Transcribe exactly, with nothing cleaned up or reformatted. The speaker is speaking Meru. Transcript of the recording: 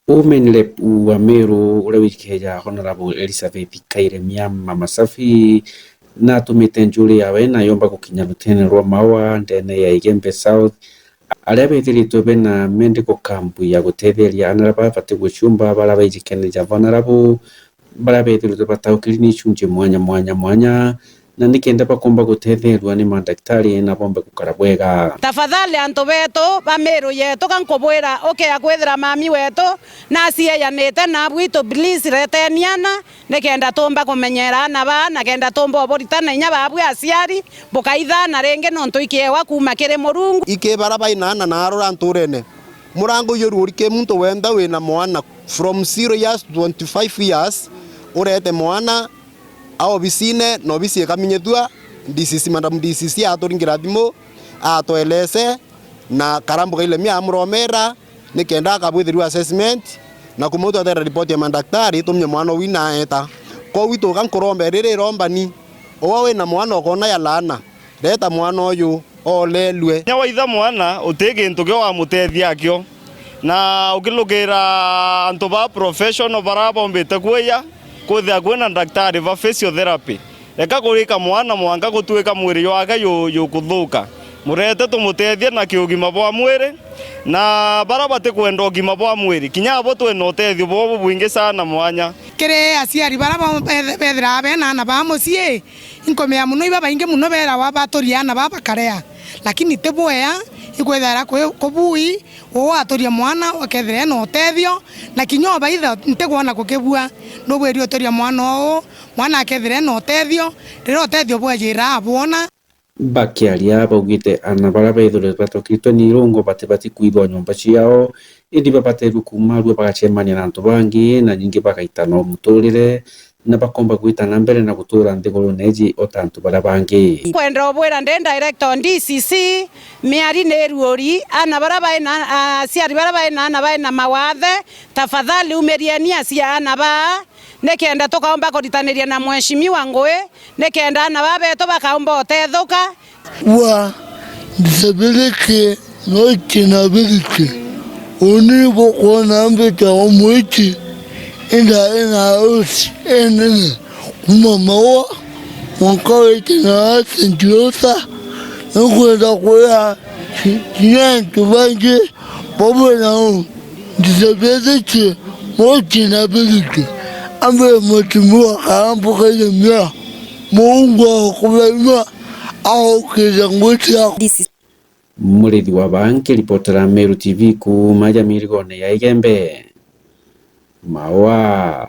Women Rep wa Meru, uria withikirija Honorable Elizabeth Kairemia Mama Safi, natumite njuri yawe na yomba gukinya rutene rwa Maua ndene ya Igembe South, aria bethiritwe bena medical camp ya gutetheria ana baria bati gucumba, baria baijikene ja vulnerable, baria bethiritwe bataukiri ni icunji mwanya mwanya mwanya, na nikenda bakomba gutetherua ni mandaktari na bombe gukara bwega. Tafadhali antu betu ba Meru yetu, ka nkubwira ukea kwithira mami wetu na acieyanite na bwitu, please reteni ana, nikenda tumba kumenyera ana baa, na kenda tumba uburitana inya babu aciari, bukaithana ringi nontu ikiewa kuuma kiri Murungu. Iki bara baina ana na arura nturene. Murango uyu ruri ki muntu wenda wina mwana from zero years to twenty-five years, urete mwana a obisine, na obisi ikaminyithua, D C C, Madam D C C aturingira thimu, atwelese, na Karambu Kailemia amuromera, nikenda akabwithirua assessment, na kuma twatera report ya mandaktari, tumye mwana uu naeta. Kwogu ituka nkurombe riri irombani, uwe wina mwana ukona ya laana, reta mwana uyu olelue. Kinya waitha mwana, uti gintu kio wamutethia akio. Na ukilukira antu ba professional bara bombite kueya, kwithia kwina ndaktari ba physiotherapy. Reka kurika mwana mwanka gutuika mwiri jwake ju-, jukuthuka. Murete tumutethie na kiugima bwa mwiri, na bara batikwenda ugima bwa mwiri, kinya abo twina utethio bwao bubwingi sana mwanya. Kiri aciari bara bo-, bethe-, bethiraga bena ana ba mucii, inkumea mono ibabaingi mono berawa baturie ana baa bakarea, lakini ti bwea, ikwithaira kwi-, kubui, uu aturia mwana akethira ena utethio, na kinya obaitha ntikwona kukibua, nubwiri uturia mwana uu, mwana akethira ena utethio, riria utethio bwajira abwona. Bakiaria baugite ana baria bethiritwe batokiritwe ni irungo batibati kwithwa nyomba ciao, indi babaterue kuuma arua bagacemania na antu bangi, na ningi bagaitana o muturire, na bakomba gwita na mbere na gutura nthigurune iji o ta antu baria bangi. Kwenda ubwira ndi director D C C, miari ni iruuri, ana baria baina, aciari baria baina ana baina mawathe, tafadhali umirieni acia ana baa, nikenda tukaomba kuritaniria na mheshimiwa Ngui, nikenda ana baa betu bakaomba utethuka. Wa disability no kinability. Uni bukwona mbita wa mwiti, inda ina house enene kuma Maua, mwanka witi na Saint Rosa, nikwenda kwira ki-, kinya antu bangi babwe na u-, disability, no kinability. Ambe mutimua Karambu Kailemia, Mungu akubarima, aukire ngwiti yaku. Murithi wa baa nkiripotera Meru T V kuuma ja mirigone ya Igembe, Maua.